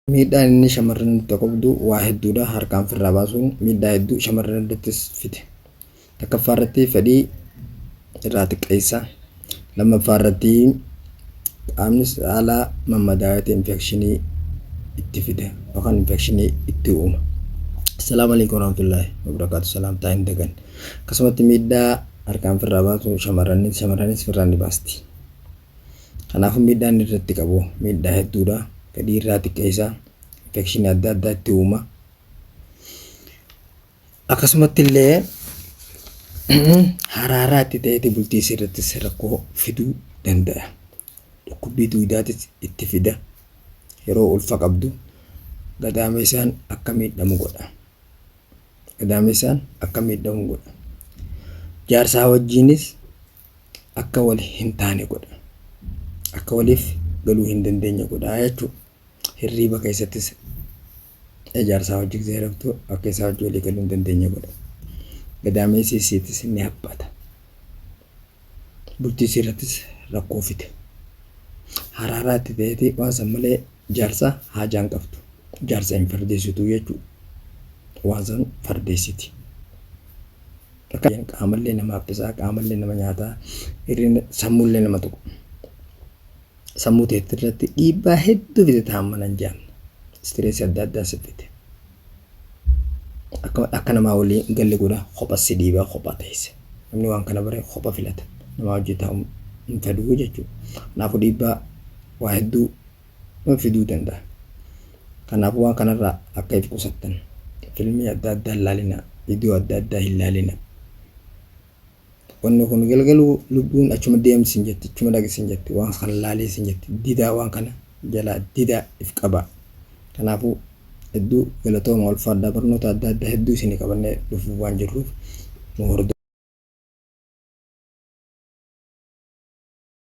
Miidhaan inni shamarran irratti qabdu waa hedduudha. Harkaan firraa baasuun miidhaa hedduu shamarran irrattis fide. Takkaffaa irratti fedhii irraa xiqqeessa. Lammaffaa irratti qaamni saalaa mammadaa'ee ta'e infekshinii itti fida yookaan infekshinii itti uuma. Assalaamu alaikum warahmatullahi wabarakaatu. Salaamtaa hin dagan. Akkasumatti miidhaa harkaan firraa baasu shamarranis firraa ni baasti. Kanaafuu miidhaan inni irratti qabu miidhaa hedduudha. Fedhii irraa xiqqeessa. Infekshinii adda addaa itti uuma. Akkasumatti illee haraaraa itti ta'eeti bultii isii irrattis rakkoo fiduu danda'a. Dhukkubbii duudaatis itti fida. Yeroo ulfa qabdu gadaameessaan akka miidhamu godha. Gadaameessaan akka miidhamu godha. Jaarsaa wajjiinis akka wal hin taane godha. Akka waliif galuu hin dandeenye godha jechuudha. Hirriiba keessattis jaarsaa wajji gisee raftu akka isaa wajji walii galuu hin dandeenye godha. Gadaameessi isiitis ni haphata. Bultii isii irrattis rakkoo fida. Haraaraa itti ta'eeti waan san malee jaarsa haajaan qabdu. Jaarsa hin fardeessitu jechuudha. Waan san fardeessiti. Qaamallee nama haphisaa, qaamallee nama nyaataa, hirrina sammuullee nama tuqa. Sammuu teetti irratti dhiibbaa hedduu fide ta'an mana hin jaamne. Istireesii adda addaa si fide. Akka namaa waliin galle godha, kopha si dhiibaa, kopha teesse. Namni waan kana bare kopha filata. Namaa hojii taa'u hin fedhu jechuudha. Kanaafuu dhiibbaa waa hedduu fiduu danda'a. Kanaafuu waan kanarraa akka if qusattan filmii adda addaa hin laalinaa, viidiyoo adda addaa hin laalinaa. Wanni kun galgaluu lubbuun achuma deemsi sin jetti, achuma dhaqi sin jetti, waan kana laalii sin jetti, didaa waan kana jalaa didaa if qabaa. Kanaafuu hedduu galatooma ulfaadhaa barnoota adda addaa hedduu isinii qabannee dhufuuf waan jirruuf nu hordofaa.